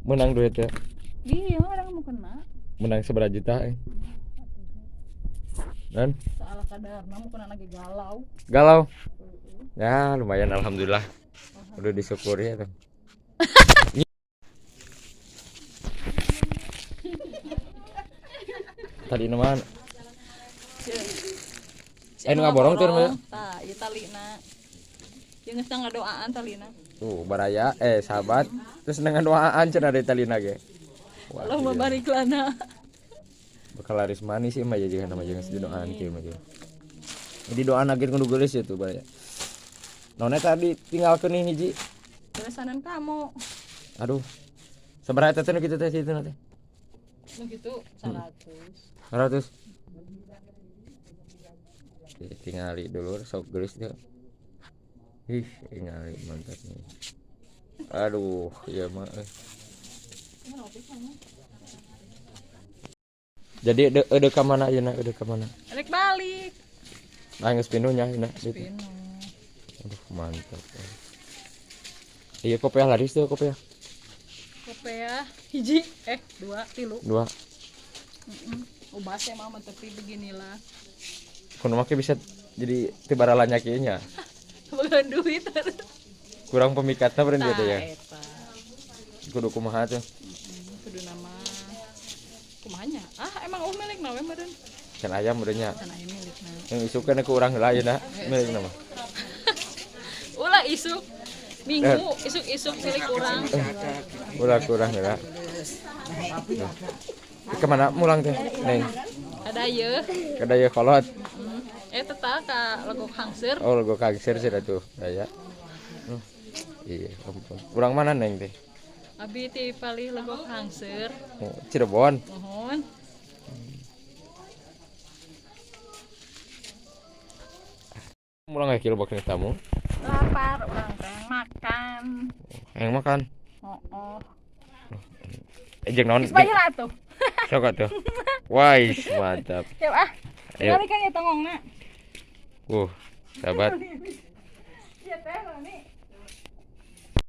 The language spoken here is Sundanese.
Menang duit ya. Iya, orang mau kena. Menang seberapa juta eh. Dan Salah kadarna mau kena lagi galau. Galau. Ya, lumayan alhamdulillah. Udah disyukuri ya tuh. Tadi nama nu ngaborong tuh namanya. Tah, ieu talina. Jeung geus ngadoaan talina. Tuh, baraya sahabat. Terus dengan doaan cenah dari talina ge. Wah, Allahumma iya. barik lana. Bakal laris manis sih mah ya jeung nama jeung doaan kieu mah jeung. Jadi doaan lagi kudu geulis ya tuh baraya. Naon tadi tinggalkeun nih hiji. Beresanan kamu. Aduh. Sabaraha eta teh nu kitu teh situ teh? Nu kitu 100. 100. Tingali dulur sok geulis teh. Ih, tingali mantap nih. Aduh, ieu mah. Jadi de ka mana ayeuna, de ka mana? Rek balik. Nah, geus pinuh nya ayeuna gitu. Pinuh. Aduh, mantap. Iya, kopiah laris tuh kopiah. Kopiah hiji, dua, tilu. Dua. Ubah saya mah tapi beginilah. Kuno make bisa jadi teu baralanya kieu nya. Bukan duit. Kurang pemikatna berarti gitu ya. Eta. Kudu kumaha tuh? Kudu nama kumahanya. Ah, emang milik nawe meureun. Can ayam meureun nya. Can ayam milikna. Yang isukan ku urang heula ayeuna milik nama. Ulah isuk. Minggu isuk-isuk milik urang. Ulah kurang heula. Kemana mulang teh, Neng? Ada ye. Kada ye kolot. Tetah ka Legok Hangseur. Oh, Legok Hangseur sih atuh. Aya. Iya, ampun. Urang mana Neng teh? Abi ti palih Legok Hangseur. Oh, Cirebon. Mohon. Mulang ka kilo bakal tamu. Lapar urang teh makan. Yang makan. Heeh. Jeung naon? Geus bayar atuh. Sok atuh. Wah, mantap. Yuk ah. Ayo. Kali kan ya tongongna. Sahabat. Iya teh nih.